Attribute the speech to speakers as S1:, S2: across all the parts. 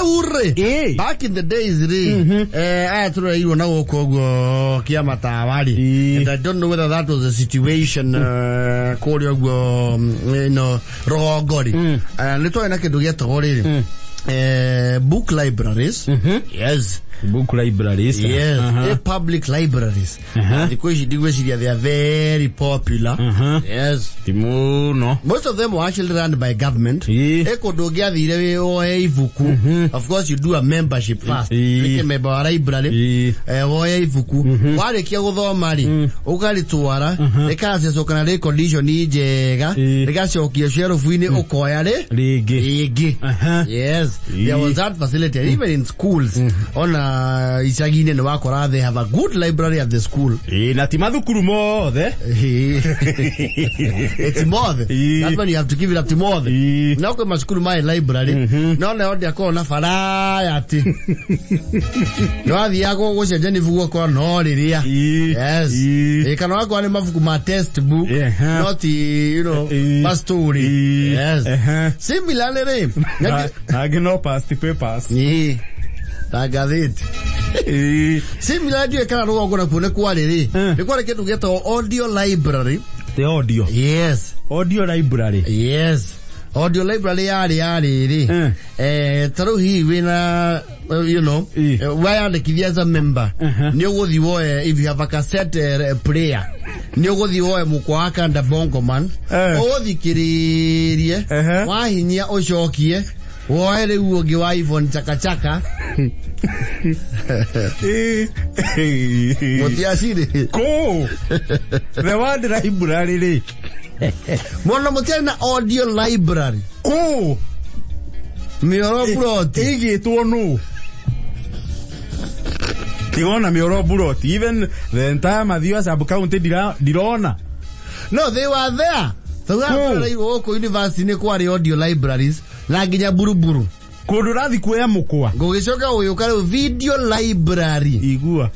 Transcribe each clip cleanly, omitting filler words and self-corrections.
S1: Rĩu rĩ, back in the days rĩ, aya tũrerirwo na gũkũ ũguo kĩa tawa rĩ, and I don't know whether that was the situation kũrĩa ũguo, rũgongo rĩ, nĩ twarĩ na kĩndũ gĩetagwo rĩrĩ, book libraries. Yes.
S2: Book libraries.
S1: Yes. Public libraries. Thikũ ici ndigwĩciria they are very popular. Yes.
S2: Ti mũno.
S1: Most of them were actually run by government. Ĩ kũndũ ũngĩathire wĩ woe ibuku, of course you do a membership first. Wĩke member wa library. Woe ibuku, warĩkia gũthoma rĩ, ũkarĩtwara rĩkacecwo kana rĩ condition njega, rĩgacokio shelf-inĩ, ũkoya rĩ
S2: rĩngĩ.
S1: Rĩngĩ. Yes, there was that facility. And even in schools, ona icagi-inĩ nĩ wakora they have a good library at the school.
S2: Ĩ, na ti mathukuru mothe.
S1: It's mothe. That one you have to give it up to mothe. No kwĩ macukuru marĩ library, no nayo ndĩakorwo na baraya atĩ nĩ wathiaga gũcenjania ibuku ũkora no rĩrĩa. Yes. Ĩ, kana wakorwo nĩ mabuku ma textbook, not ma story. Yes. Similarly rĩ,
S2: Nangĩ no past papers.
S1: Ĩ, na ngathĩti. Similarly, ndiũĩ kana rũgongo nakuo nĩ kwarĩ rĩ, nĩ kwarĩ kĩndũ gĩetagwo audio library.
S2: The audio.
S1: Yes.
S2: Audio library.
S1: Yes, audio library yarĩ rĩ, ta rĩu hihi wĩna weyandĩkithia as a member, nĩ ũgũthiĩ woe, if you have a cassette player, nĩ ũgũthiĩ woe mũkwa wa Kanda Bongo Man, ũthikĩrĩrie, wahinyia ũcokie, woe rĩu ũngĩ wa Yvonne Chaka Chaka. Mũtiacirĩ.
S2: Kũ the word library rĩ?
S1: Mũno mũtiarĩ na audio library?
S2: Kũ?
S1: Mĩoro buroti.
S2: Ĩigĩtwo nũ? Tigona mĩoro buroti, even the entire Mathioya sub county ndirona.
S1: No, they were there. Tauga tũreirwo gũkũ university nĩ kwarĩ audio libraries na nginya Buruburu.
S2: Kũndũ ũrathiĩ kuoya mũkwa.
S1: Gũgĩcoka gũgĩũka rĩu video library.
S2: Igua.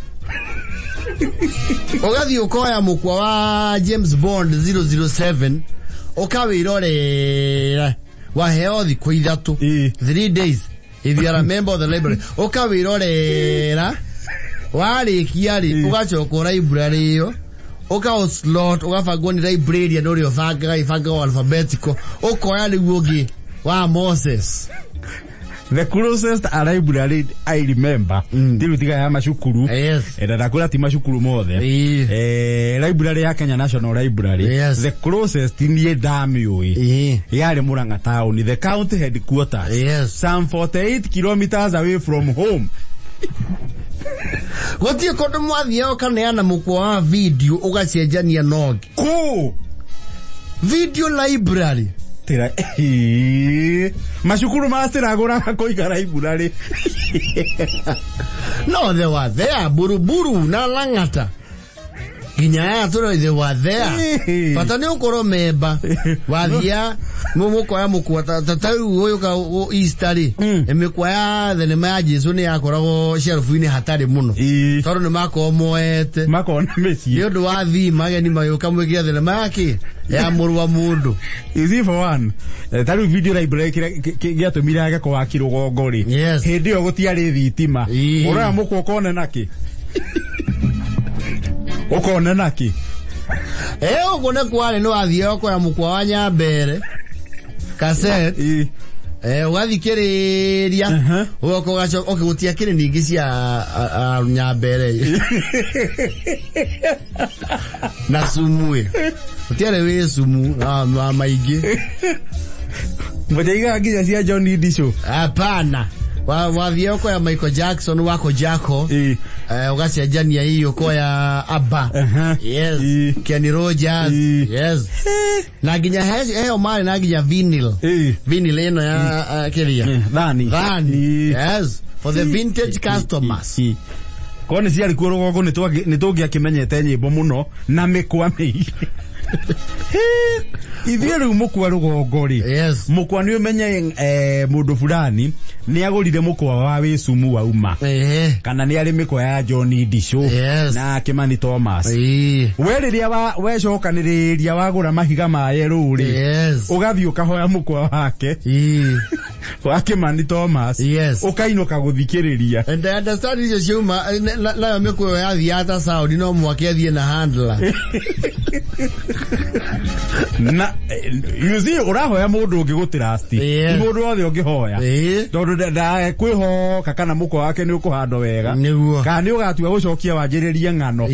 S1: Ũgathiĩ ũkoya mũkwa wa James Bond 007, ũkawĩrorera, waheo thikũ 3, 3 days if you are a member of the library, ũkawĩrorera, warĩkia rĩ, ũgacoka library ĩyo, ũkaũ slot, ũgabangwo nĩ librarian ũrĩa ũbangaga, ĩbangagwo alphabetical, ũkoya rĩu ũngĩ wa Moses.
S2: The closest a library I remember, tiru tiga ya macukuru, na ndakwĩra ti macukuru mothe, library ya Kenya National Library, the closest niĩ ndamĩũĩ yarĩ Murang'a town, the county headquarters, some 48 kilometers away from home.
S1: Gũtirĩ kũndũ mwathiaga ũkaneana mũkwa wa video ũgacenjania nongi?
S2: Kũ?
S1: Video library.
S2: Tira. Ĩĩ. Macukuru maciragũraga kũiga library.
S1: No, they were there, Buruburu na Lang'ata, nginya aya tũrĩ, they were there. Bata nĩ ũkorwo memba, wathia mũkoya mũkwa ta rĩu ũyũ ka Easter rĩ, mĩkwa ya thenema ya Jesu nĩ yakoragwo shelf-inĩ hatarĩ mũno, tondũ nĩ makorwo moete
S2: makona mĩciĩ
S1: nĩ ũndũ wa theme, ageni magĩũka mwĩkĩre thenema ya kĩ ya mũrũ wa mũndũ.
S2: Is it for one? Ta rĩu video library kĩrĩa gĩatũmire age kũwaki rũgongo rĩ, hĩndĩ ĩyo gũtiarĩ thitima. Ũroya mũkwa ũkone nakĩ, ũkone nakĩ?
S1: Ĩ, ũguo nĩ kwarĩ, nĩ wathiaga ũkoya mũkwa wa Nyambere cassette, ũgathikĩrĩria, ũgoka ũgacoka. Okay, gũtiakĩrĩ ningĩ cia Nyambere na sumu ĩ, gũtiarĩ wĩ sumu wa maingĩ.
S2: Mũtiaigaga nginya cia John Ndichu?
S1: Hapana. Wathiaga ũkoya Michael Jackson wako Jako, ũgacenjania hihi ũkoya ABBA. Yes. Kenny Rogers. Yes. Na nginya heo marĩ na nginya vinyl. Vinyl ĩno ya kĩrĩa.
S2: Thani.
S1: Thani. Yes. For the vintage customers.
S2: Korwo nĩ ciarĩ kuo rũgongo, nĩ tũngĩakĩmenyete nyĩmbo mũno na mĩkwa mĩingĩ. Ithuĩ rĩu mũkwa rũgongo rĩ, mũkwa nĩ ũmenye mũndũ fulani nĩ agũrire mũkwa wa wĩcumu wauma, kana nĩ arĩ mĩkwa ya John Ndichu na Kimani Thomas. We rĩrĩa wecokanĩrĩria wagũra mahiga ma yerũ rĩ, ũgathiĩ ũkahoya mũkwa wake. Wa Kimani Thomas.
S1: Yes.
S2: Ũkainũka gũthikĩrĩria.
S1: And I understand icio ciauma nayo mĩkũyũ yathiaga ta sound no mwake athiĩ na handler.
S2: Na you see, ũrahoya mũndũ ũngĩ gũtrust.
S1: Yes.
S2: Ti mũndũ wothe ũngĩhoya. Tondũ ndakwĩhoka kana mũkwa wake nĩ ũkũhandwo wega.
S1: Nĩguo.
S2: Kana nĩ ũgatua gũcokia wanjĩrĩrie ng'ano.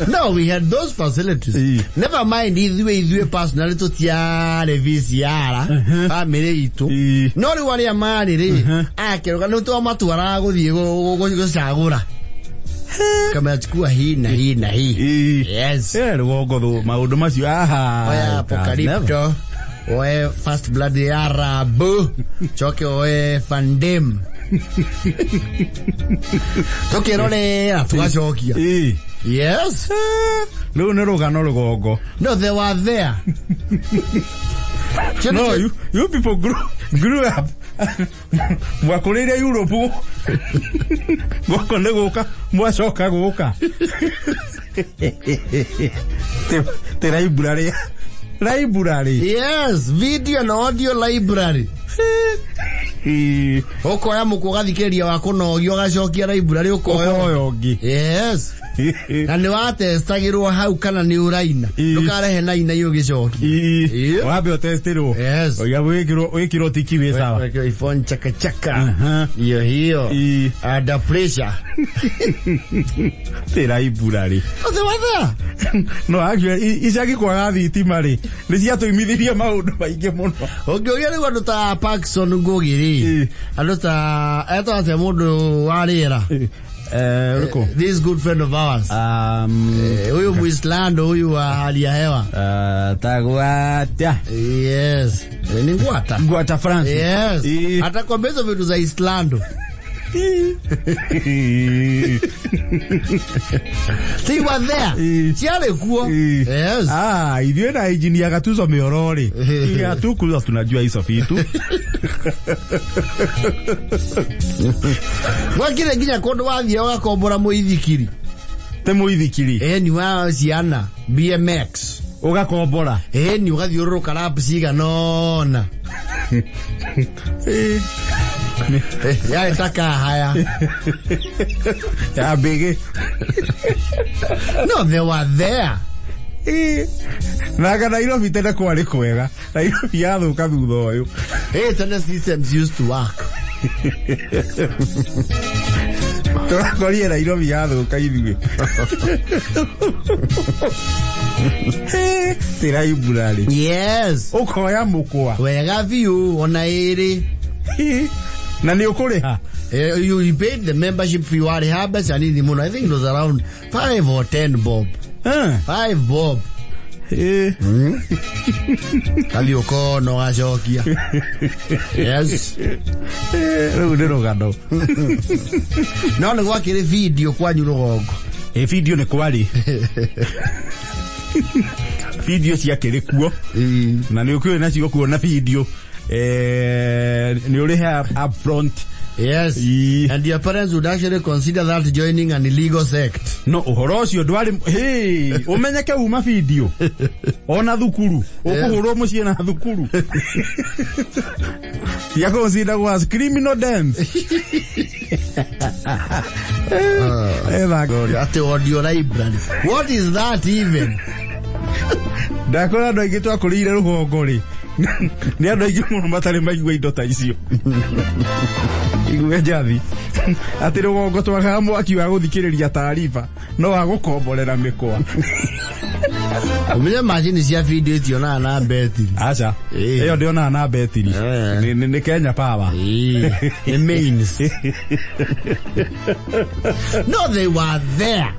S1: No, we had those facilities. Never mind ithuĩ personally tũtiarĩ VCR family itũ. No rĩu arĩa marĩ rĩ, akĩrũga nĩ twamatwaraga gũthiĩ gũcagũra. Kamachukua hii na hii na hii. Yes.
S2: Rũgongo thũ maũndũ macio aha.
S1: Oya Apocalypto, oe First Blood ya Rabu, coke oe Van Damme. Tukirorera tugacokia. Yes.
S2: Rĩu nĩ rũgano rũgongo.
S1: No, they were there.
S2: No, you people grew up. Mwakũrĩire Europe. Gũkũ nĩ gũka, mwacoka gũka. Te library. Library.
S1: Yes, video and audio library. Ũkoya mũkũ ũgathikĩrĩria wa kũnogio ũgacokia library ũkoya.
S2: Ũkoya ũngĩ.
S1: Yes. Na nĩ watestagĩrwo hau kana nĩ ũraina. Ndũkarehe naina ũgĩcokia.
S2: Wambe ũtestirwo.
S1: Yes.
S2: Oiga wĩkĩrwo tiki wĩ sawa.
S1: Wĩkĩrwo iPhone chaka chaka. Hiyo hiyo. Under pressure.
S2: Ti library.
S1: Oh, they were there.
S2: No, actually, icagi kwaga thitima rĩ, nĩ ciatũimithirie maũndũ maingĩ mũno.
S1: Ũngĩũria rĩu andũ ta Parkson Ngugi rĩ, andũ ta etwo atĩa mũndũ wa rĩera?
S2: Ũrĩkũ?
S1: This good friend of ours. Huyu Muislando huyu wa hali ya hewa.
S2: Tagwatia.
S1: Yes. Ni Ngwata.
S2: Ngwata Francis.
S1: Yes. Atakwambia hizo vitu za Islando. They were there. Ciarĩ kuo. Yes.
S2: Ithuĩ na engineer Gatuzo Mĩoro rĩ. Gatukuza tunajua hizo vitu.
S1: Gwakire nginya kũndũ wathiĩ ũgakombora mũithikiri.
S2: Te mũithikiri?
S1: Ni wa ciana BMX.
S2: Ũgakombora?
S1: Ni ũgathiũrũrũka lap cigana ũna. Yarĩ ta kahaya.
S2: Ya mbĩgĩ.
S1: No, they were there.
S2: Nanga Nairobi tene kwarĩ kwega. Nairobi yathũka thutha ũyũ.
S1: Tene systems used to work.
S2: Tũrakorire Nairobi yathũka ithuĩ. Ti library.
S1: Yes.
S2: Ũkoya mũkwa.
S1: Wega biũ ona ĩrĩ.
S2: Na nĩ ũkũrĩha?
S1: You paid the membership fee warĩha mbeca nini mũno. I think it was around 5 or 10 bob. 5 bob. Kathiĩ ũkona ũgacokia. Yes.
S2: Rĩu nĩ rũgano.
S1: No nĩ gwakĩrĩ video kwanyu rũgongo.
S2: Video nĩ kwarĩ. Video ciakĩrĩ kuo. Na nĩ ũkĩũĩ nacio kuona video. Nĩ ũrĩhe upfront.
S1: Yes. And your parents would actually consider that joining an illegal sect.
S2: No, ũhoro ũcio ndwarĩ, hey, ũmenyeke uma video. Ona thukuru, ũkũhũrwo mũciĩ na thukuru. Ya consider was criminal dance.
S1: Ati audio library. What is that even?
S2: Ndakora andũ aingĩ twakũrĩire rũgongo rĩ. Nĩ andũ aingĩ mũno matarĩ maigua indo ta icio. Igue njathi. Atĩ rũgongo twagaga mwaki wa gũthikĩrĩria taariba no wa gũkomborera mĩkwa.
S1: Ũmenye macini cia video itionaga na betiri.
S2: Aca. Ĩyo ndĩonaga na betiri. Nĩ Kenya Power.
S1: Nĩ mains. No, they were there.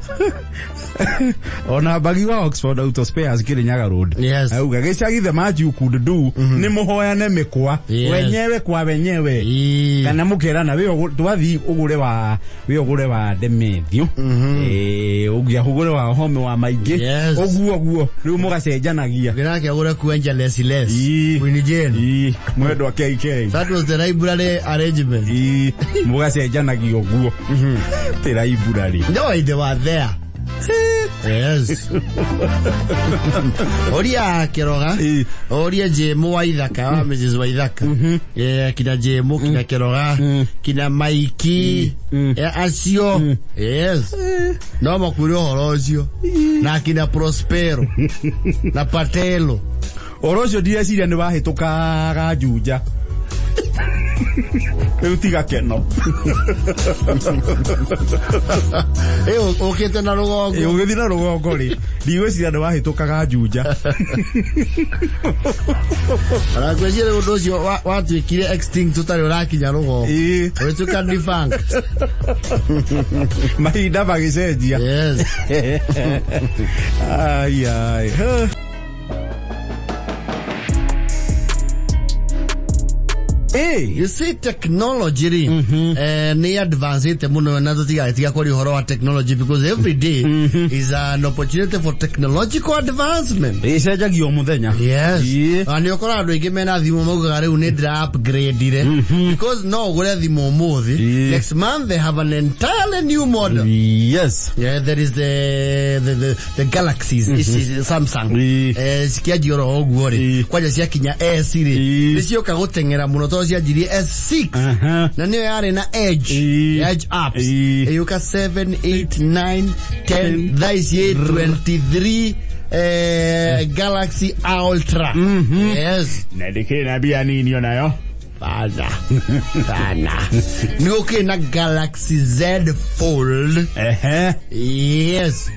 S2: Ona bagi wa Oxford Auto Spares Kirinyaga Road.
S1: Yes.
S2: Auga gĩcagi the match you could do nĩ mũhoyane mĩkwa wenyewe kwa wenyewe. Kana mũkerana we twathi ũgũre wa we ũgũre wa Demetrio. Ũngĩahũgũre wa Home wa maingĩ. Ũguo guo rĩu mũgacenjanagia.
S1: Nake agũre kuenja less less. Winnie Jane.
S2: Mwendwa KK.
S1: That was the library arrangement.
S2: Mũgacenjanagia ũguo. Ti library.
S1: No, they were there. Yes. Oria Kiroga. Oria Jemo wa Ithaka, wa Mrs. wa Ithaka. Eh, kina Jemo, kina Kiroga, kina Maiki, acio. Yes. No makwire ũhoro ũcio. Na kina Prospero. Na Patelo.
S2: Ũhoro ũcio ndireciria nĩ wahĩtũkaga Juja. Rĩu tiga keno.
S1: Ĩ ũkĩte na rũgongo.
S2: Ĩ ũgĩthiĩ na rũgongo rĩ, ndigwĩciria nĩ wahĩtũkaga Juja.
S1: Ona ngwĩciria ũndũ ũcio watuĩkire extinct ũtarĩ ũrakinya rũgongo.
S2: Ĩ.
S1: Ũgĩtuĩka defunct.
S2: Mahinda magĩcenjia.
S1: Yes.
S2: Ai ai. Hey.
S1: You see technology rĩ, nĩ advanced mũno na tũtigagĩtiga kwaria ũhoro wa technology because every day is an opportunity for technological advancement.
S2: Ĩcenjagia o mũthenya.
S1: Yes.
S2: Ĩĩ.
S1: Na nĩ ũkoraga andũ aingĩ mena thimũ maugaga rĩu nĩ ndĩra upgrade-ire because no ũgũre thimũ ũmũthĩ,
S2: Ĩĩ.
S1: next month they have an entirely new model.
S2: Yes.
S1: Yeah, there is the Galaxies, ici Samsung.
S2: Ĩĩ.
S1: Cikĩanjia oro ũguo rĩ,
S2: Ĩĩ.
S1: kwanja ciakinya S rĩ,
S2: Ĩĩ.
S1: nĩ cioka gũteng'era mũno tondũ cianjirie S6 na nĩyo yarĩ na Edge,
S2: Ĩĩ.
S1: Edge apps.
S2: Ĩĩ.
S1: Ĩgĩũka 7, 8, 9, 10, thaa ici ĩ 23, Galaxy Ultra. Yes.
S2: Na ndĩkĩrĩ na mbia nini onayo.
S1: Bana. Bana. Nĩ gũkĩrĩ na Galaxy Z Fold.
S2: Ehe.
S1: Yes.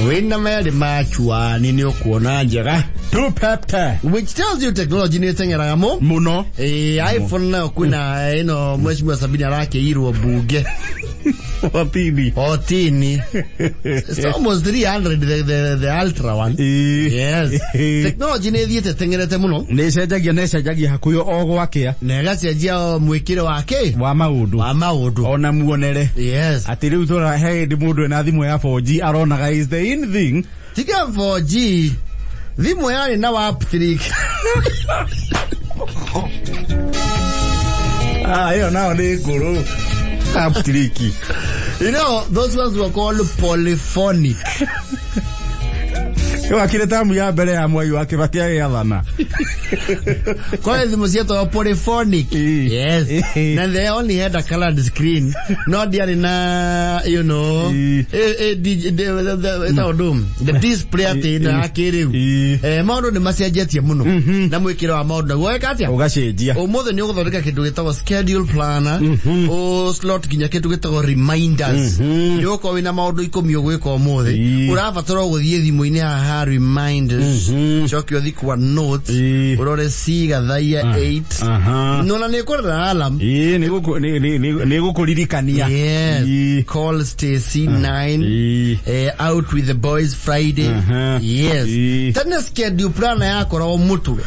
S1: Wĩna merĩ machuani nĩ ũkuona njega.
S2: Tupepte.
S1: Which tells you technology nĩ ĩteng'eraga mũ.
S2: Mũno.
S1: Ĩ iPhone nayo kwĩna ĩno mheshimiwa Sabini arakĩirwo mbunge.
S2: Hotini.
S1: Hotini. It's almost 300 the ultra one.
S2: Ĩĩ.
S1: Yes.
S2: Ĩĩ.
S1: Technology nĩ ĩthiĩte ĩteng'erete mũno.
S2: Nĩ ĩcenjagia na ĩcenjagia hakuhĩ o gwakĩa.
S1: Na ĩgacenjia mwĩkĩre wa kĩ?
S2: Wa maũndũ.
S1: Wa maũndũ.
S2: Ona muonere.
S1: Yes.
S2: Atĩ rĩu tũra he hĩndĩ mũndũ ena thimũ ya 4G aronaga is the in thing.
S1: Tiga 4G. Thimũ yarĩ na WAP 3.
S2: Ah, ĩyo nayo nĩ ngũrũ. Aptriki.
S1: You know, those ones were called polyphonic.
S2: Wakire tamu ya mbere ya Mwai wa Kibaki agĩathana.
S1: Kwa thimũ cietagwo polyphonic.
S2: Ĩĩ.
S1: Yes.
S2: Ĩĩ.
S1: Na they only had a colored screen. No ndiarĩ na, you know,
S2: Ĩĩ.
S1: ĩtagwo ndũ? The display atĩ ĩno ya kĩrĩu.
S2: Ĩĩ.
S1: Maũndũ nĩ macenjetie mũno. Na mwĩkĩre wa maũndũ naguo weka atĩa?
S2: Ũgacenjia.
S1: Ũmũthĩ nĩ ũgũthondeka kĩndũ gĩtagwo schedule planner, ũ slot nginya kĩndũ gĩtagwo reminders. Nĩ ũgũkorwo wĩna maũndũ 10 ũgwĩka ũmũthĩ.
S2: Ĩĩ.
S1: Ũrabatara gũthiĩ thimũ-inĩ haha reminders, coke ũthiĩ kwa notes,
S2: Ĩĩ.
S1: ũrore C gathaia 8. Nona nĩ ĩkũrera alarm.
S2: Ĩĩ, nĩ gũkũririkania.
S1: Yes.
S2: Ĩĩ.
S1: Call Stacy 9.
S2: Ĩĩ.
S1: Out with the boys Friday. Yes.
S2: Ĩĩ.
S1: Tene schedule planner yakoragwo mũtwe.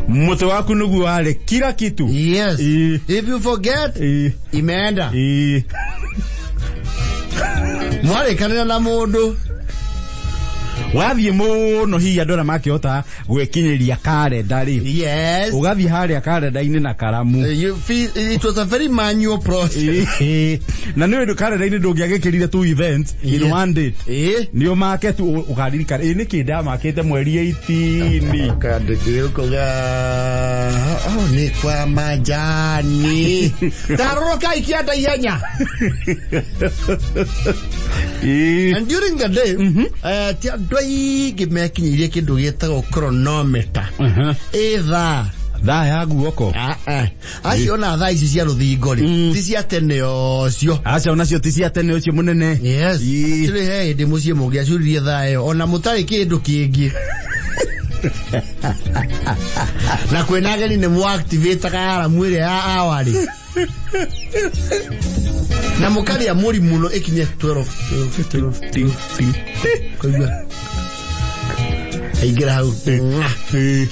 S2: Mũtĩ waku nĩguo warĩ kila kitu.
S1: Yes.
S2: Ĩĩ.
S1: If you forget,
S2: Ĩĩ.
S1: imeenda.
S2: Ĩĩ.
S1: Mwarĩkanĩra na mũndũ.
S2: Wathiĩ mũno hihi andũ arĩa makĩhota gwĩkinyĩria karenda rĩ.
S1: Yes.
S2: Ũgathiĩ harĩa karenda-inĩ na karamu.
S1: You feel, it was a very manual process.
S2: Ĩĩ. Na nĩ ũndũ karenda-inĩ ndũngĩagĩkĩrire two events in
S1: Yes.
S2: one date.
S1: Ĩĩ.
S2: Nĩ ũmake tu ũkaririkana ĩ nĩkĩ ndamakĩte mweri 18.
S1: Kandĩkĩrĩkoga oh, nĩ kwa majani tarũrũkai kĩanda ihenya.
S2: Ĩĩ.
S1: And during the day, ti andũ aingĩ mekinyĩirie kĩndũ gĩtagwo chronometer. Ĩ thaa.
S2: Thaa ya guoko.
S1: Ah, ah. Acio ona thaa ici cia rũthingo rĩ, ti cia tene ũcio.
S2: Aca onacio ti cia tene ũcio mũnene.
S1: Yes.
S2: Ĩĩ.
S1: Tũrĩ he hĩndĩ mũciĩ mũngĩacuririe thaa ĩyo ona mũtarĩ kĩndũ kĩngĩ. Na kwĩna ageni nĩ mũactivataga aramu ĩrĩa ya awari. Na mũkarĩa mũri mũno ĩkinye 12, 12, 12, 12. Kũigua. Aingĩra hau.
S2: Ĩĩ.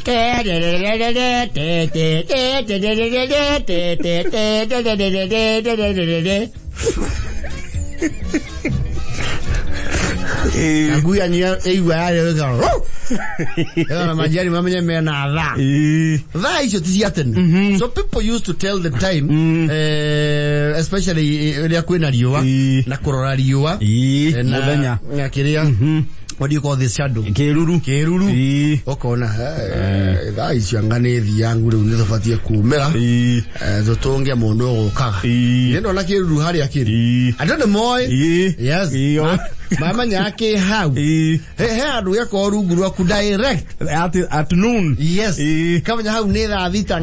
S1: Na ngui yanyu ĩigua yarĩa ĩkaga na majirani mamenye mena thaa. Thaa icio ti cia tene. So people used to tell the time, especially rĩrĩa kwĩna riũa na kũrora riũa na
S2: Mũthenya.
S1: Na kĩrĩa, what do you call this shadow?
S2: Kĩruru.
S1: Kĩruru. Ũkona thaa icio anga nĩ thiangu rĩu nĩ tũbatiĩ kumĩra tũtũnge mũndũ ũgũkaga. Nĩ ndona kĩruru harĩa kĩrĩ. Andũ nĩ moĩ. Yes. Mamenya kĩ hau. He handũ gĩakorwo rungu rwaku direct.
S2: At noon.
S1: Yes. Kamenya hau nĩ thaa thita.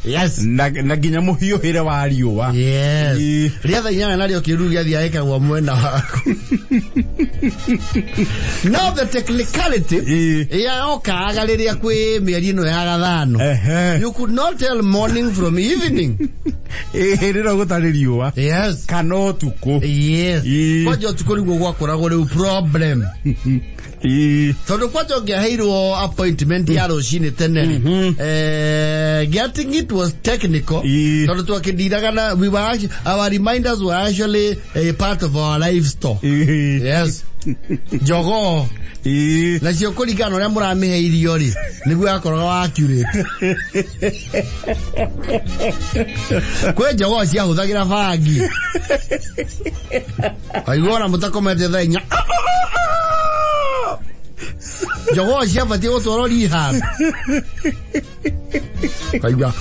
S1: Yes.
S2: Na nginya mũhiũhĩre wa riũa.
S1: Yes. Rĩa thaa 8 narĩo kĩruru gĩathiaga gĩkagwa mwena waku. Now the technicality yaokaga rĩrĩa kwĩ mĩeri ĩno ya gathano. You could not tell morning from evening.
S2: Rĩrĩa gũtarĩ riũa.
S1: Yes.
S2: Kana ũtukũ.
S1: Yes. Kwanja ũtukũ nĩguo gwakoragwo rĩu problem. Tondũ kwanja ũngĩaheirwo appointment ya rũcinĩ tene rĩ, getting it was technical. Tondũ twakĩndiraga na we were actually, our reminders were actually a part of our life store. Yes. Jogoo. Nacio kũringana na ũrĩa mũramĩhe irio rĩ, nĩguo yakoragwo accurate. Kwĩ jogoo ciahũthagĩra bangi. Waigua ona mũtakomete thaa 4. Jogoo ciabatiĩ gũtwarwo rehab. Waigua.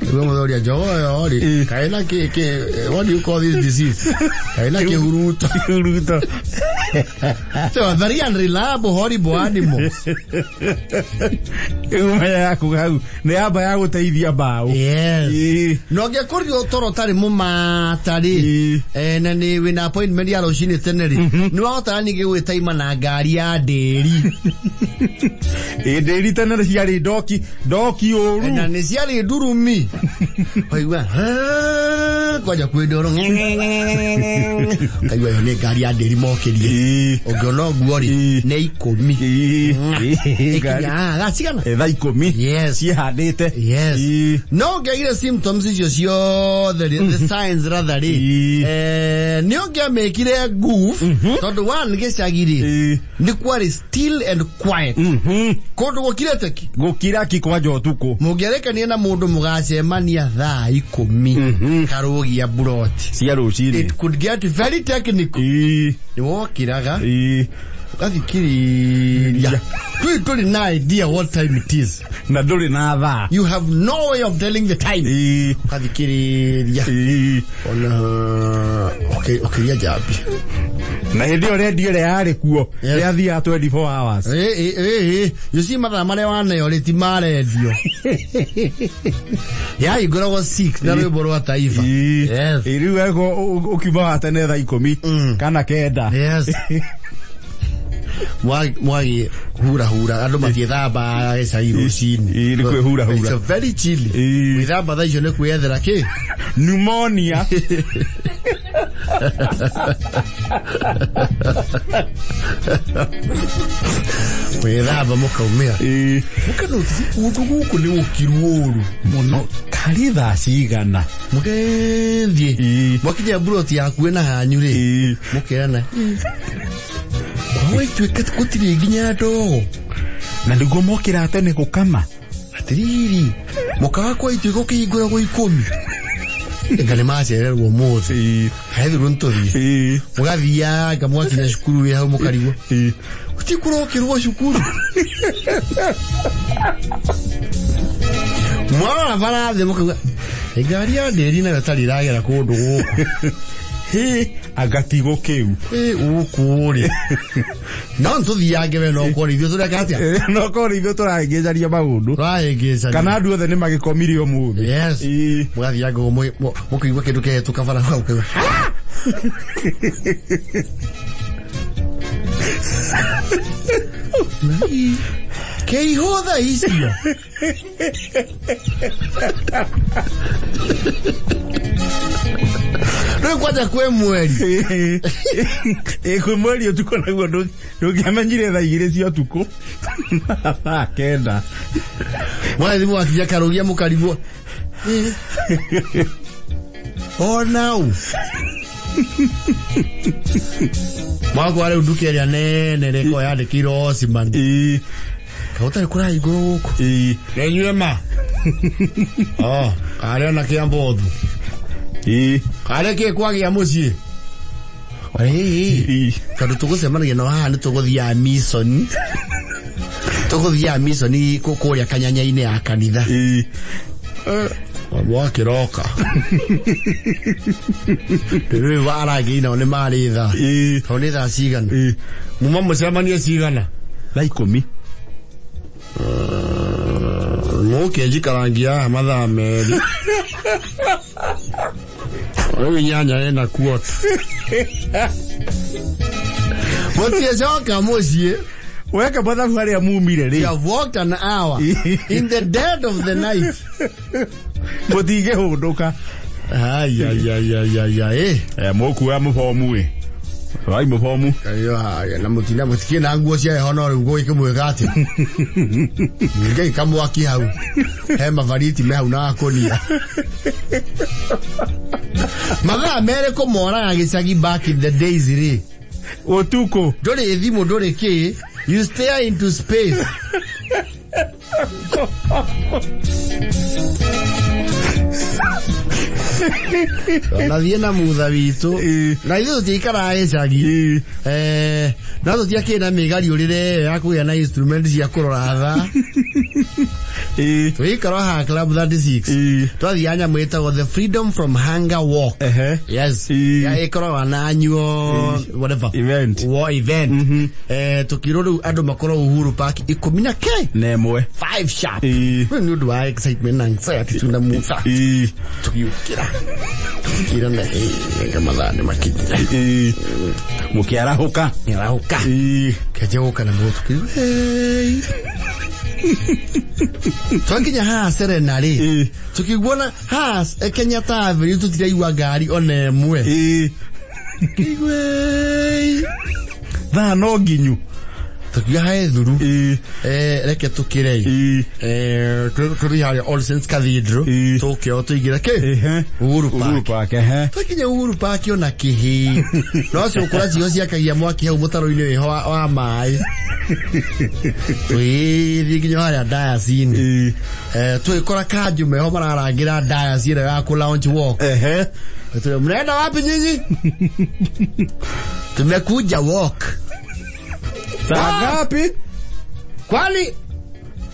S1: Nĩguo mũthuri jogoo ĩyo rĩ, kaĩ na kĩ, what do you call this disease? Kaĩ na kĩhuruto.
S2: Kĩhuruto.
S1: So a very unreliable, horrible animal.
S2: Rĩu menya yaku hau nĩ yamba ya gũteithia mbaũ.
S1: Yes. Na ũngĩkorirwo toro ũtarĩ mũmata rĩ, na nĩ wĩna appointment ya rũcinĩ tene rĩ, nĩ wahotaga ningĩ gwĩtaima na ngari ya ndĩri.
S2: Ndĩri tene ciarĩ ndoki, ndoki ũru.
S1: Na nĩ ciarĩ ndurumi. Waigua, kwanja kwĩ ndoro. Kaigua ĩyo nĩ ngari ya ndĩri mokĩrie. Ũngĩona ũguo rĩ, nĩ 10. Ĩkinya thaa cigana?
S2: Thaa 10.
S1: Yes.
S2: Ciĩhandĩte.
S1: Yes. No ũngĩagire symptoms icio ciothe rĩ, the signs rather rĩ, nĩ ũngĩamĩkire goof, tondũ one gĩcagi rĩ, nĩ kwarĩ still and quiet. Kũndũ gũkirĩte ki.
S2: Gũkira ki kwanja ũtukũ.
S1: Mũngĩarekania na mũndũ mũgacemania thaa 10 karũgia buroti.
S2: Cia rũcinĩ.
S1: It could get very technical. Nĩ wokĩraga ũgathikĩrĩria. Kwĩ ndũrĩ na idea what time it is.
S2: Na ndũrĩ na thaa.
S1: You have no way of telling the time. Ũgathikĩrĩria. Ona ũkĩria njambi.
S2: Na hĩndĩ ĩyo rendio ĩrĩa yarĩ kuo yathiaga 24 hours.
S1: You see mathaa marĩa waneo rĩ ti ma rendio. Yahingũragwo 6 na rwĩmbo rwa taifa. Yes.
S2: Rĩu ego ũkiuma wa tene thaa 10 kana 9.
S1: Yes. Mwagi hura hura andũ matiĩthambaga gĩcagi rũcinĩ.
S2: Nĩ kwĩhura hura.
S1: It's a very chilly. Gwĩthamba thaa icio nĩ kwĩyethera kĩ?
S2: Pneumonia.
S1: Gwĩthamba mũkaumĩra. Mũkanotici kũndũ gũkũ nĩ gũkiru ũru.
S2: Mũno. Karĩ thaa cigana?
S1: Mũgethiĩ. Mwakinya mburoti yakuĩ na hanyu rĩ. Mũkerana. Kwa ituĩka gũtirĩ nginya ndogo.
S2: Na nĩguo mokĩra tene gũkama.
S1: Atiriri. Mũkawa kwa ituĩka ũkĩhingũragwo 10. Anga nĩ macererwo ũmũthĩ. Haithirwo nĩ tũthiĩ. Mũgathianga mwakinya cukuru wĩ hau mũkarigwo. Gũtirĩ kũrokĩrwo cukuru. Mwarora bara thĩ mũkauga, ngari ya ndĩri nayo ĩtarĩ ĩragera kũndũ gũkũ.
S2: Agatigo kĩu.
S1: Gũkũ rĩ. No nĩtũthiange we no ũkorwo ithuĩ tũreka atĩa?
S2: No ũkorwo ithuĩ tũrahĩngĩcaria maũndũ.
S1: Tũrahĩngĩcaria.
S2: Kana andũ othe nĩ magĩkomire ũmũthĩ.
S1: Yes. Mũgathianga ũguo mũkaigua kĩndũ kĩhetũka bara hau mũkaigua, ha! Kĩihũ thaa icio. Rĩu kwanja kwĩ mweri.
S2: Kwĩ mweri ũtukũ naguo ndũngĩamenyire thaa 2 cia ũtukũ. Thaa 9.
S1: Mwathiĩ mwakinya karũgia mũkarigwo. Onau mwakwa rĩu nduka ĩrĩa nene rĩko yandĩkĩirwo Osman. Kaũtarĩ kũrahingũrwo gũkũ. Nĩnyue ma. Oh, karĩ ona kĩa mbothu. Karĩ kĩ kwagĩa mũciĩ. Ĩĩ. Tondũ tũgũcemanagia nao haha nĩ tũgũthiaga mission. Tũgũthiaga mission kũrĩa kanyanya-inĩ ya kanitha. Mwakĩroka. Rĩu arangĩi nao nĩ marĩ thaa. Tondũ nĩ thaa cigana? Muma mũcemanie cigana?
S2: Thaa 10.
S1: Mũke njikarangia haha mathaa 2. Rĩu 8 ĩna kuota. Mũtiĩcoka mũciĩ.
S2: Weka mathabu harĩa mumire rĩ.
S1: You have walked an hour in the dead of the night.
S2: Mũtingĩhũndũka.
S1: Ai ai ai ai ai ai.
S2: Mũkuoya mũbomu ĩ. Wai mũbomu.
S1: Kayo haya na mũtina mũtikĩ na nguo cia heho no rĩu gũgĩkĩmwĩka atĩ. Ngai kamwaki hau. He mabariti me hau na akũnia. Mathaa 2 kũmoraga gĩcagi back in the days rĩ.
S2: Ũtukũ.
S1: Ndũrĩ thimũ ndũrĩ kĩ. You stare into space. Nathiĩ na mutha witũ na ithuĩ tũtiikaraga gĩcagi no tũtiakĩrĩ na mĩgariũrĩre ĩyo ya kũgĩa na instrument cia kũrora thaa. Tũgĩikara haha Club 36 twathiaga nyamũ ĩtagwo the Freedom from Hunger Walk. Yes. Ĩkoragwo na annual whatever
S2: event.
S1: War event. Tũkĩrwo rĩu andũ makorwo Uhuru Park 11
S2: na
S1: 5 sharp. Rĩu nĩ ũndũ wa excitement na anxiety tuna mutha. Tũgĩũkĩra. Tũgĩkĩra na anga mathaa nĩ makinyire.
S2: Mũkĩarahũka.
S1: Arahũka. Kĩanjia gũka na mũgũ tũkĩigua. Twakinya haha Serena rĩ. Tũkĩiguana haha Kenyatta Avenue tũtiraigua ngari ona ĩmwe. Kĩigua.
S2: Thaa no nginyu.
S1: Tukiuga hae thuru. Reke tũkĩre. Tũthiĩ harĩa All Saints Cathedral. Tũke o tũingĩre kĩ? Uhuru Park.
S2: Uhuru Park,
S1: Twakinya Uhuru Park ona kĩhĩ. No cũkũra cio ciakagia mwaki hau mũtaro-inĩ wĩho wa maĩ. Tũgĩthiĩ nginya harĩa Diocese. Tũgĩkora kanjũ meho mararangĩra Diocese ĩrĩa ya kũ launch walk. Mnaenda wapi nyinyi? Tumekuja walk.
S2: Saa ngapi?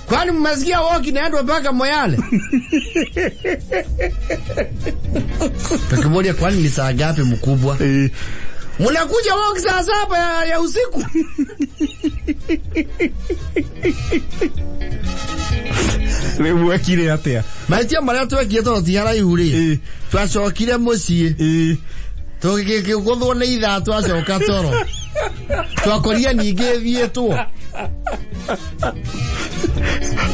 S1: Kwani mmesikia walk inaendwa mpaka Moyale? Tukimuuliza kwani ni saa ngapi mkubwa? Mnakuja walk saa 7 ya usiku?
S2: Rĩu mwekire atĩa?
S1: Mahĩtia marĩa twekire tondũ ti haraihu rĩ. Twacokire mũciĩ. Tũgĩkĩgũthwo nĩ ithaa twacoka toro. Twakorire ningĩ thiĩtwo.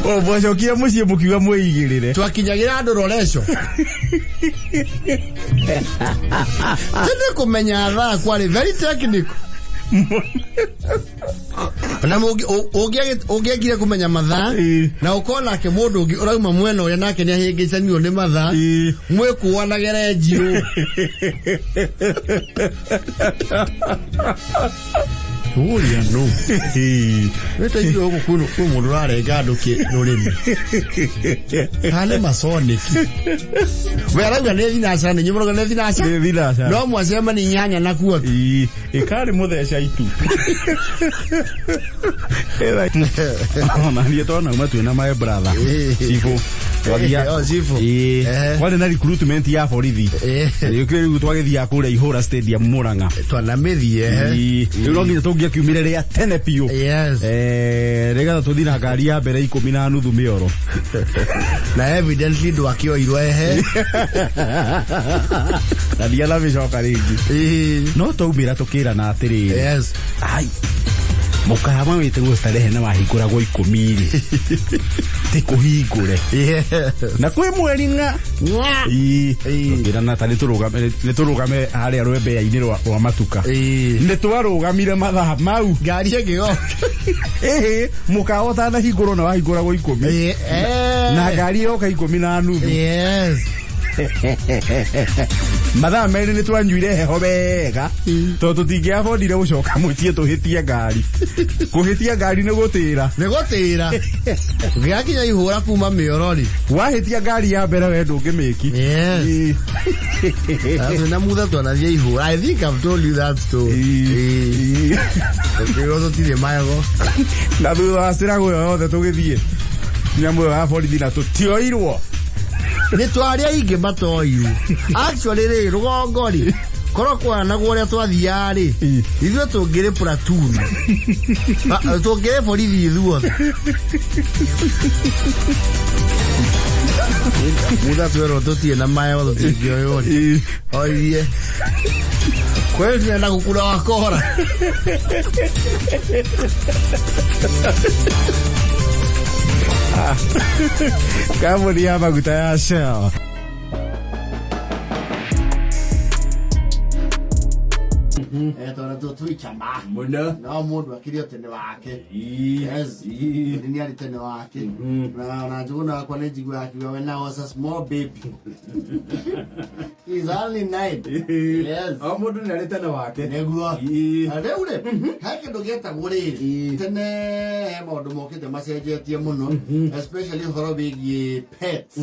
S2: O mwacokire mũciĩ mũkiuga mwĩigĩrĩre.
S1: Twakinyagĩra andũ roreco. Tende kũmenya thaa kwarĩ very technical. Na ũngĩagire kũmenya mathaa na ũkorwo nake mũndũ ũngĩ ũrauma mwena ũrĩa nake nĩahĩngĩcanirwo nĩ mathaa mwĩkuanagĩre njiũ. Ũria nũ? Wĩta ithuĩ gũkũ kwĩ mũndũ ũrarenga andũ rũrĩmĩ. Kana nĩ masoniki. We arauga nĩ thinacara, nĩ inyuĩ mũrauga nĩ thinacara?
S2: Nĩ thinacara.
S1: No mwacemania 8 na kuota.
S2: Ĩkarĩ mũtheca itu. Ona niĩ twanauma twĩna my brother. Cibũ.
S1: Cibũ.
S2: Kwarĩ na recruitment ya borithi. Rĩu rĩu twagĩthiaga kũrĩa Ihũra Stadium Murang'a.
S1: Twanamĩthiĩ.
S2: Rĩu no nginya tũngĩakiumire rĩa tene biũ.
S1: Yes.
S2: Nĩgetha tũthiĩ na ngari ya mbere 10:30 mĩoro.
S1: Na evidently ndwakĩoirwo ehe.
S2: Na ndianamĩcoka rĩngĩ. No twaumĩra tũkĩrana atĩrĩrĩ.
S1: Yes.
S2: Ai. Mũkawa wĩtagwo Starehe na wahingũragwo 10 rĩ. Ti kũhingũre. Na kwĩ mweri ng'a. Tũkĩrana ta nĩtũrũgame harĩa rwembea-inĩ rwa matuka. Nĩtwarũgamire mathaa mau.
S1: Ngari ĩngĩgoka.
S2: Mũkawa ũtanahingũrwo na wahingũragwo 10. Na ngari yoka 10:30.
S1: Yes.
S2: Mathaa 2 nĩ twanyuire heho wega tondũ tũtingĩabondire gũcoka mũciĩ tũhĩtie ngari. Kũhĩtia ngari nĩ gũtĩra.
S1: Nĩ gũtĩra. Gĩakinya ihũra kuma mĩoro-rĩ.
S2: Wahĩtia ngari ya mbere we ndũngĩmĩki.
S1: Yes. Sasa na mutha twanathiĩ ihũra. I think I've told you that story.
S2: Ĩĩ.
S1: Tũkĩrwo tũtirĩ maego.
S2: Na thutha wa cirago ĩyo yothe tũgĩthiĩ nyamũ ĩyo ya borithi na tũtioirwo.
S1: Nĩ twarĩ aingĩ matoiũ. Actually rĩ, rũgongo rĩ, korwo kwanagwo ũrĩa twathiaga rĩ, ithuĩ tũngĩrĩ platoon. Tũngĩrĩ borithi ithuothe. Mutha twerwo tũtirĩ na maego tũtingĩoywo rĩ. Oirie. Kweli tunaenda kukula wakora.
S2: Kambuni ya maguta ya Shell.
S1: Tondũ tũtwĩchama.
S2: Mũno.
S1: No mũndũ akĩrĩ o tene wake. Yes. Nĩ nĩ arĩ tene wake. Na Njũgũna wakwa nĩ njiguaga akiuga when I was a small baby. He's only 9. Yes.
S2: O mũndũ nĩ arĩ tene wake.
S1: Nĩguo. Na rĩu rĩ, he kĩndũ gĩtagwo rĩrĩ, tene he maũndũ mokĩte macenjetie mũno, especially ũhoro wĩgiĩ pets.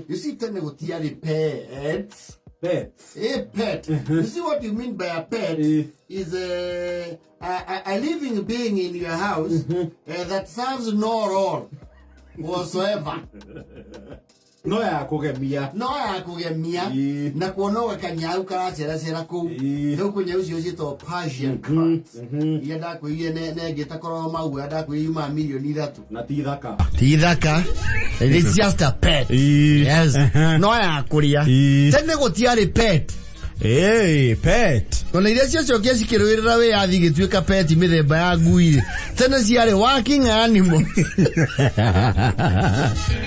S1: You see, tene gũtiarĩ pets.
S2: Pets.
S1: A pet. You see what you mean by a pet is a living being in your house that serves no role whatsoever.
S2: No ya kũgemia.
S1: No ya kũgemia na kuona gakanyau karaceracera kũu. Rĩu kwĩ nyau icio ciĩtagwo Persian cats. Iria ndakwĩrire nengĩta korwo maguoya ndakwĩrire yumaga mirioni 3.
S2: Na ti thaka.
S1: Ti thaka. It's just a pet. Yes. No ya kũrĩa. Tene gũtiarĩ pet.
S2: Pet.
S1: Ona iria ciacokire cikĩrũĩrĩra wĩyathi igĩtuĩka pet mĩthemba ya ngui rĩ. Tene ciarĩ working animal.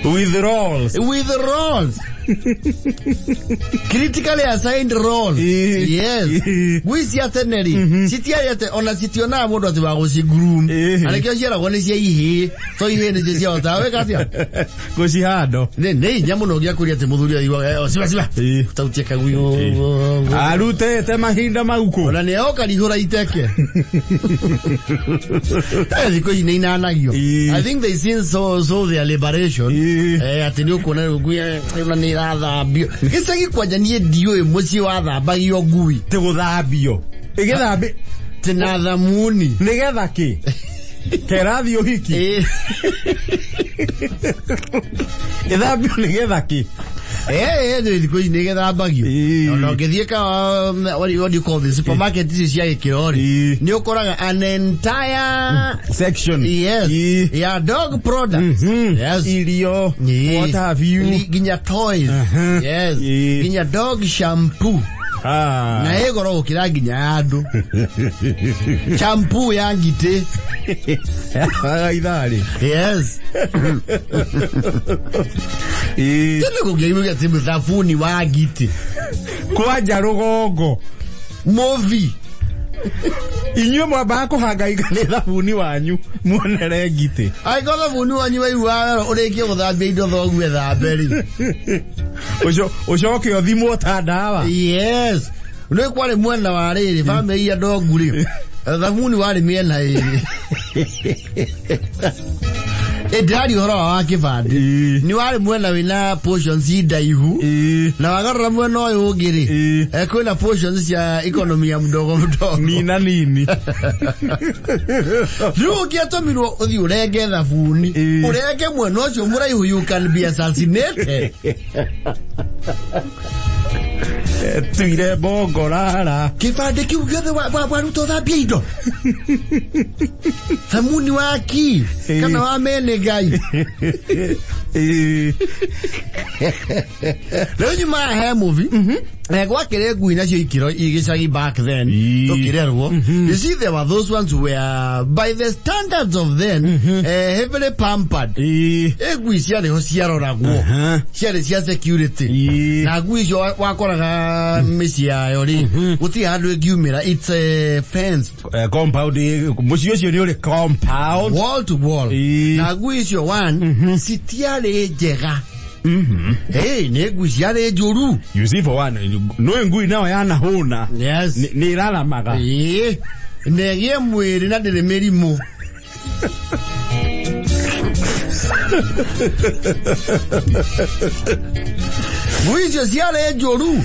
S2: With roles.
S1: With roles. Critically assigned roles. Yes. Ngui cia tene rĩ, citiarĩ atĩ ona citionaga mũndũ atĩ wa gũci-groom. Na nĩkĩo ciaragwo nĩ cia ihĩĩ. To ihĩĩ nĩcio ciahotaga gwĩka atĩa?
S2: Gũcihando.
S1: Nĩ hinya mũno ũngĩakũria atĩ mũthuri aiguaga, ciba ciba. Tautie kagui.
S2: Arutĩte mahinda mau kũ?
S1: Ona nĩ oka rihũra iteke. Thikũ ici nĩ inanagio. I think they seen so their liberation. Atĩ nĩ ũkuona rĩu ngui ona nĩ ĩrathambio. Gĩcagi kwanja niĩ ndiũĩ mũciĩ wathambagio ngui.
S2: Ti gũthambio. Ĩgĩthambi.
S1: Ti na thamuni.
S2: Nĩgetha kĩ? Kerathiĩ ũhiki. Ĩthambio nĩgetha kĩ?
S1: Thikũ ici nĩ ĩgĩthambagio. Ona ũngĩthiĩ ka, what do you call this? Supermarket ici cia gĩkĩro rĩ, nĩ ũkoraga an entire
S2: section.
S1: Yes. Ya dog products. Yes.
S2: Irio. What have you?
S1: Nginya toys. Yes. Nginya dog shampoo. Na ĩ goro gũkĩra nginya ya andũ. Shampoo ya ngitĩ.
S2: Itharĩ.
S1: Yes. Tene kũngĩaigua atĩ thabuni wa ngitĩ.
S2: Kwanja rũgongo.
S1: Movie.
S2: Inyuĩ mwambaga kũhangaika nĩ thabuni wanyu muonere ngitĩ.
S1: Angĩkorwo thabuni wanyu waiguaga wega ũrĩkie gũthambia indo thoguo ethambe rĩ.
S2: Ũcoke ũthimwo ta ndawa.
S1: Yes. Nĩ kwarĩ mwena wa rĩrĩ bamĩrĩ ya ndongu rĩ. Thabuni warĩ mĩena ĩrĩ. Ndĩraria ũhoro wa kĩbandĩ. Nĩ warĩ mwena wĩna portions ndaihu. Na wagarũra mwena ũyũ ũngĩ rĩ. Kwĩna portions cia economy ya mdogo mdogo.
S2: Nina nini.
S1: Rĩu ũngĩatũmirwo ũthiĩ ũrenge thabuni. Ũrenge mwena ũcio mũraihu, you can be assassinated.
S2: Tuire bongo rara.
S1: Kĩbandĩ kĩu gĩothe waruta ũthambie indo. Thamuni wa ki kana wa mene ngai. Rĩu nyuma he movie. Gwakĩrĩ ngui nacio ikĩro igĩcagi back then. Tũkĩrerwo. You see, there were those ones who were by the standards of then heavily pampered. Ngui ciarĩ ho ciaroragwo. Ciarĩ cia security. Na ngui icio wakoraga mĩciĩ yayo rĩ, gũtirĩ handũ ĩngiumĩra. It's fenced.
S2: Compound, mũciĩ ũcio nĩ ũrĩ compound.
S1: Wall to wall. Na ngui icio one, citiarĩ njega. Hey, nĩ ngui ciarĩ njũru.
S2: You see, for one, no ngui nayo yanahũna.
S1: Yes.
S2: Nĩ ĩraramaga.
S1: Ĩĩ, na ĩgĩe mwĩrĩ na ndĩrĩ mĩrimũ. Ngui icio ciarĩ njũru,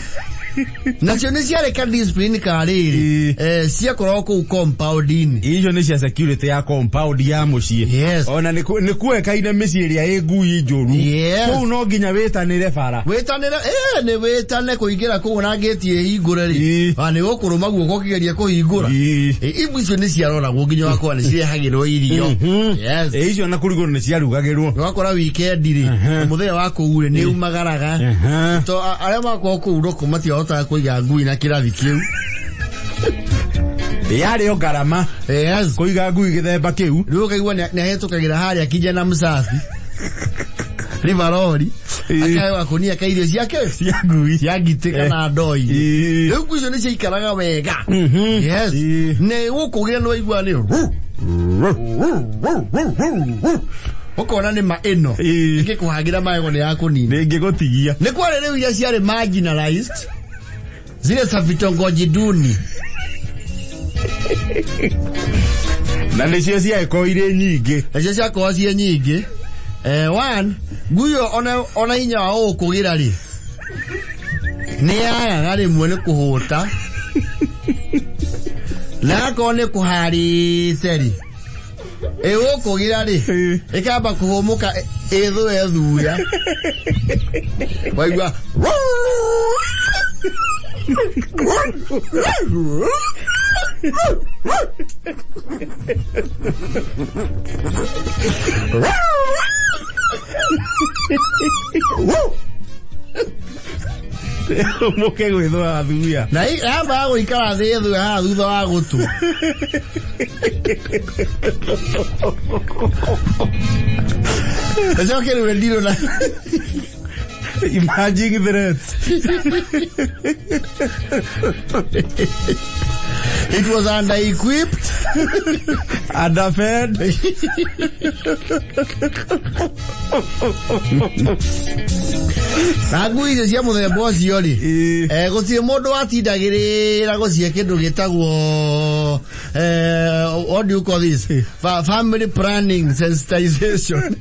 S1: nacio nĩ ciarĩ ka discipline ka rĩrĩ. Ciakoragwo kũu compound-inĩ.
S2: Icio nĩ cia security ya compound ya mũciĩ. Ona nĩ kuoĩkaine mĩciĩ ĩrĩa ĩ ngui njũru. Kũu no nginya wĩtanĩre bara.
S1: Wĩtanĩre, nĩ wĩtane kũingĩra kũu na ngĩti ĩhingũre rĩ. Nĩ gũkũrũma guoko ũkĩgeria kũhingũra. Imwe icio nĩ ciaroragwo nginya wakora nĩ cirehagĩrwo irio. Yes.
S2: Icio na kũrigwo nĩ ciarugagĩrwo.
S1: Wakora weekend rĩ, mũthenya wa kũu rĩ, nĩ umagaraga. To arĩa makoragwo kũu roko matiahotaga kũiga ngui na kĩrathi kĩu.
S2: Yarĩ o ngarama. Kũiga ngui gĩthemba kĩu.
S1: Rĩu ũkaigua nĩ ahĩtũkagĩra harĩa kijana msafi. Rivarori. Akaheo gakunia ka irio ciake
S2: cia ngui,
S1: cia ngitĩ kana ndoi. Rĩu ngui icio nĩ ciaikaraga wega. Yes. Nĩ gũkũgĩra nĩ waigua nĩ ũkona nĩ ma ĩno ĩngĩkũhangĩra magego nĩ ya kũnina.
S2: Ndĩngĩgũtigia.
S1: Nĩ kwarĩ rĩu iria ciarĩ marginalized, zile za vitongoji duni.
S2: Na nĩcio ciagĩkorwo irĩ nyingĩ.
S1: Nacio ciakorwo ciĩ nyingĩ. One, ngui ĩyo ona hinya wa gũkũgĩra rĩ, nĩ yagaga rĩmwe nĩ kũhũta, na akorwo nĩ kũharĩte rĩ, ĩgũkũgĩra rĩ, ĩkamba kũhũmũka ĩthũe thuya, waigua
S2: Mũke gwĩthũa thuya.
S1: Na yambaga gũikara thĩ ĩthũe haha thutha wa gũtũ. Ĩcoke rĩu ĩndirũ na
S2: Imagine threats.
S1: It was under-equipped.
S2: Underfed.
S1: Na ngui icio cia mũthemba ũcio rĩ, gũtirĩ mũndũ watindagĩrĩra gũcihe kĩndũ gĩtagwo, what do you call this? Family planning sensitization.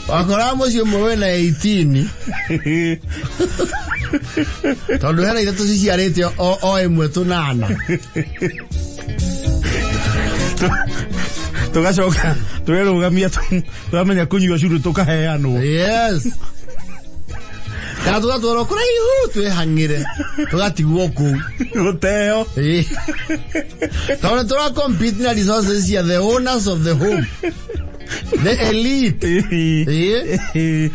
S1: Wakoraga mũciĩ ũmwe wĩna 18, tondũ hena ithatũ ciciarĩte o ĩmwe tũnana.
S2: Tũgacoka twerũgamia, twamenya kũnyua curu tũkaheanwo.
S1: Yes, kana tũgatwarwo kũraihu twĩhang'ĩre, tũgatigwo kũu.
S2: Gũteo.
S1: Ĩĩ. Tondũ nĩ tũra compete na resources cia the owners of the home, the elite. Ĩĩ.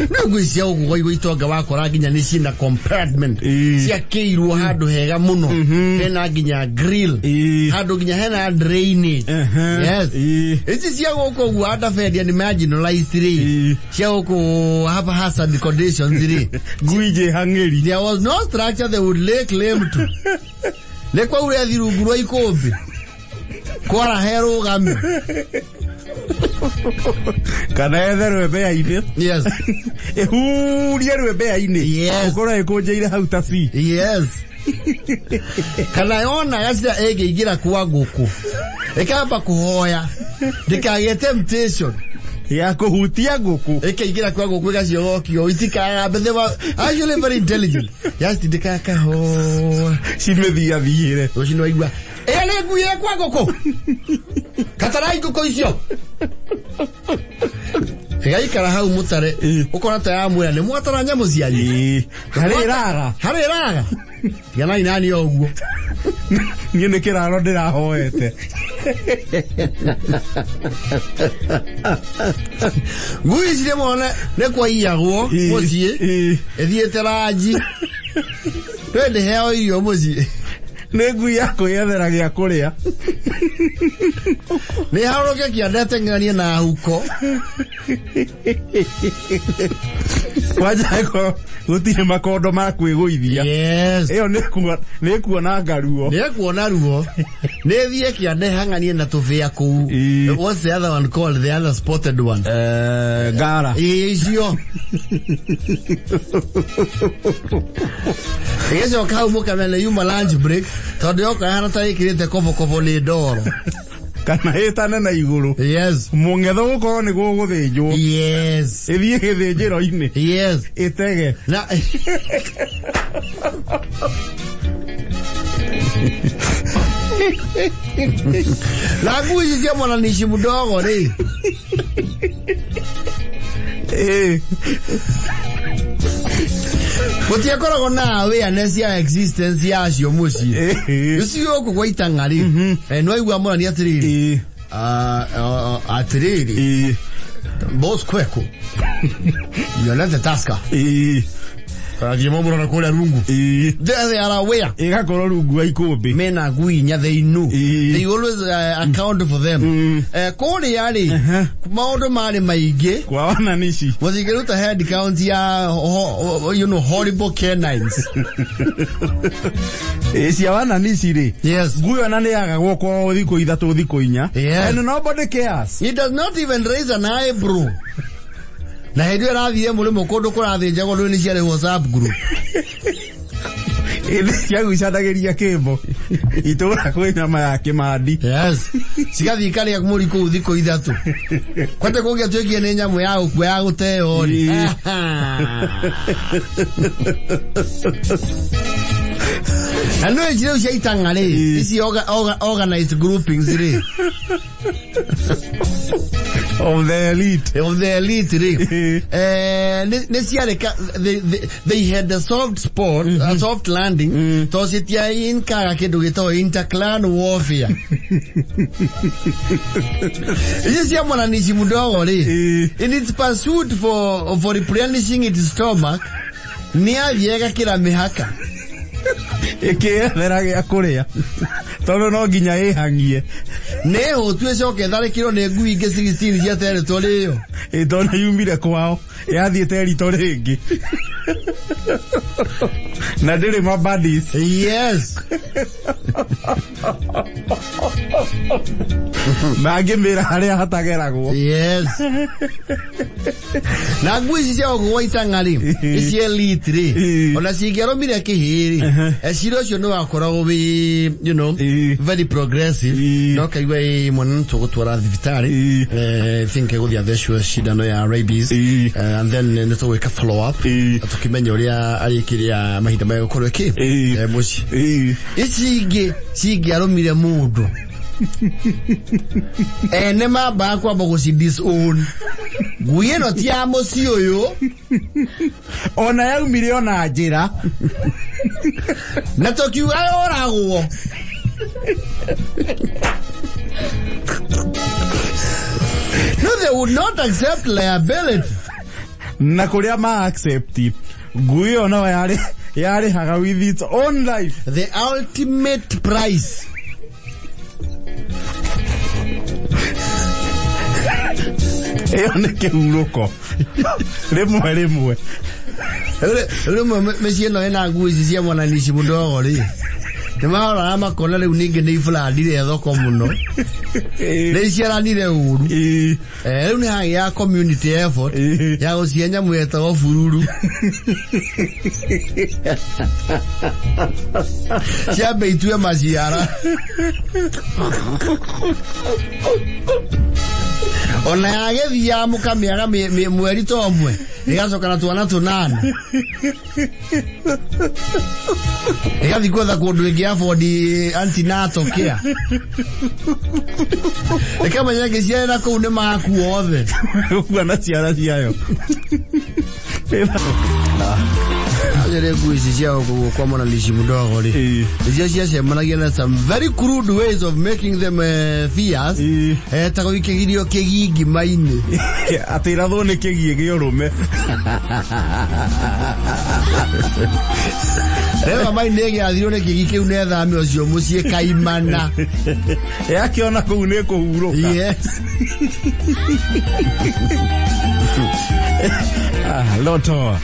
S1: No ngui cia gũkũ gwa itonga wakora nginya nĩ ciĩna compartment ciakĩirwo handũ hega mũno, hena nginya grill, handũ nginya hena drainage. Yes. Ici cia gũkũ ũguo underfed and marginalized rĩ, cia gũkũ haphazard conditions rĩ,
S2: Ngui njĩhang'ĩri.
S1: There was no structure they would lay claim to. Nĩ kwaura thirungu rwa ikũmbĩ kwara he rũgame.
S2: Kana ethe rwembea-inĩ. Ĩhurie rwembea-inĩ. Ũkorwo ĩkũnjĩire hau ta ci.
S1: Yes, kana yona gacira ĩngĩingĩra kwa ngũkũ ĩkamba kũhoya ndĩkagĩe temptation
S2: ya kũhutia ngũkũ.
S1: Ĩkaingĩra kwa ngũkũ ĩgaciogokio itikagambe. They were actually very intelligent. Yacitindĩkaga kahora.
S2: Cimĩthiathiĩre.
S1: Rũcinĩ waigua ĩyo nĩ ngui ĩ kwa ngũkũ, katarai ngũkũ icio. Ĩgaikara hau mũtare. Ũkona ta yamwĩra nĩ mwatara nyamũ cianyu.
S2: Harĩ ĩraga.
S1: Harĩ ĩraga, tiganai nani o ũguo.
S2: Niĩ nĩ kĩraro ndĩrahoete.
S1: Ngui ici rĩmwe nĩ kwaiyagwo mũciĩ ĩthiĩte ranji, twĩ ndĩheo irio mũciĩ.
S2: Nĩ ngui ya kwĩyethera gĩa kũrĩa.
S1: Nĩ harũke kĩanda ĩteng'eranie na huko.
S2: Kwanja ĩkorwo gũtirĩ makondo ma kwĩgũithia.
S1: Yes.
S2: Ĩyo nĩ kuona ngaruo.
S1: Nĩ ekuona ruo. Nĩ thiĩ kĩanda ĩhang'anie na tũbĩa kũu.
S2: Ĩĩ.
S1: What's the other one called? The other spotted one.
S2: Ngara.
S1: Ĩĩ icio. Ĩgĩcoka hau mũkamenya yuma lunch break tondũ yoka yahana ta ĩkĩrĩte kobokobo nĩ ndoro.
S2: Kana ĩtane na igũrũ.
S1: Yes.
S2: Mũng'etho gũkorwo nĩ gũgũthĩnjwo.
S1: Yes.
S2: Ĩthiĩ gĩthĩnjĩro-inĩ.
S1: Yes.
S2: Ĩtege.
S1: Na na ngui ici cia mwananici mdogo rĩ
S2: Ĩĩ.
S1: gũtiakoragwo na awareness ya existence yacio mũciĩ
S2: Ĩĩ.
S1: gĩcigo gũkũ gwa itang'a rĩ nĩwaigua mũrani atĩrĩrĩ
S2: Ĩĩ.
S1: Atĩrĩrĩ
S2: Ĩĩ.
S1: boss kweku yonete taska
S2: Ĩĩ.
S1: athiĩ mamũrora kũrĩa rungu.
S2: Ĩĩ.
S1: They are aware.
S2: Ĩgakorwo rungu wa ikũmbĩ.
S1: Mena ngui inya, they know.
S2: Ĩĩ.
S1: They always account for them. Kũrĩa rĩ maũndũ marĩ maingĩ.
S2: Kwa wananici.
S1: Mũtingĩruta head count ya horrible canines.
S2: Ĩĩ, cia wananici rĩ.
S1: Yes.
S2: Ngui ona nĩ yagagwo kwao thikũ 3 thikũ 4.
S1: Yes.
S2: And nobody cares.
S1: He does not even raise an eyebrow. Na hĩndĩ ĩyo ĩrathiĩ mũrĩmo kũndũ kũrathĩnjagwo ndũĩ nĩ ciarĩ WhatsApp group.
S2: Ĩndĩ ciagucanagĩria kĩmbo. Itũra kwĩ nyama ya kĩmandi.
S1: Yes. Cigathiĩ ikarĩa mũri kũu thikũ 3. Kwate kũngĩatuĩkire nĩ nyamũ ya gũkua ya gũteo rĩ. Na nĩ ici rĩu cia itang'a rĩ, ici organized groupings rĩ.
S2: Of the elite.
S1: Of the elite rĩ. Nĩ ciarĩ they had a soft spot, a soft landing, tondũ citiainkaga kĩndũ gĩtagwo interclan warfare. Ici cia mwananici mdogo rĩ, in its pursuit for replenishing its stomach, nĩ athiĩ ĩgakĩra mĩhaka.
S2: Ĩkĩethera gĩa kũrĩa. Tondũ no nginya ĩhang'ie.
S1: Nĩ hũtu ĩcoke ĩtharĩkĩrwo nĩ ngui ingĩ 16 cia territory ĩyo.
S2: Ĩ tondũ yumire kwao, yathiĩ territory ĩngĩ. Na ndĩrĩ ma buddies.
S1: Yes.
S2: Mangĩmĩra harĩa hatageragwo.
S1: Yes. Na ngui ici cia gũkũ gwa itang'a rĩ, ici elite rĩ, ona cingĩarũmire kĩhĩ rĩ, cira ũcio nĩ wakoragwo wĩ, very progressive. No kaigua ĩ mwana nĩ tũgũtwara thibitarĩ, think ĩgũthiĩ athecwo cindano ya rabies, and then nĩ tũgwĩka follow up, tũkĩmenya ũrĩa arĩkĩrĩa mahinda maya gũkorwo ĩkĩ mũciĩ. Ici ingĩ cingĩarũmire mũndũ, ene mambaga kwamba gũci disown. Ngui ĩno ti ya mũciĩ ũyũ.
S2: Ona yaumire ona njĩra.
S1: Na tũkiuga yoragwo. No, they would not accept liability.
S2: Na kũrĩa ma accept, ngui ĩyo no yarĩhaga with its own life.
S1: The ultimate price.
S2: Ĩyo nĩ kĩhurũko. Rĩmwe rĩmwe.
S1: Rĩmwe mĩciĩ ĩno ĩna ngui ici cia mwananici mdogo rĩ, nĩ maroraga makona rĩu ningĩ nĩ ibrandire thoko mũno. Nĩ iciaranire ũru. Rĩu nĩ hagĩa community effort ya gũcihe nyamũ ĩtagwo bururu. Ciambe itue maciara. Ona yagĩthiaga mũkamĩaga mweri ta ũmwe, ĩgacoka na twana tũnana. Ĩgathiĩ gwetha kũndũ ĩngĩ afford antenatal care. Ĩkamenya ĩngĩciarĩra kũu nĩ makua othe.
S2: Gũkua na ciara ciayo.
S1: Rä ngui ici cia gũkũ kwa mwanalishi mdogo rĩ, nĩcio ciacemanagia na some very crude ways of making them fierce. Ta gũikĩgirio kĩgi ngima-inĩ.
S2: Atä irathwo nä kä giä gä å rå me.
S1: Rĩu mai nĩ gĩathirwo nĩ kĩgi kĩu nethame ũcio mũciĩ kaimana.
S2: Yakä kå u nä kå hurå ka.
S1: Yes.
S2: Loto.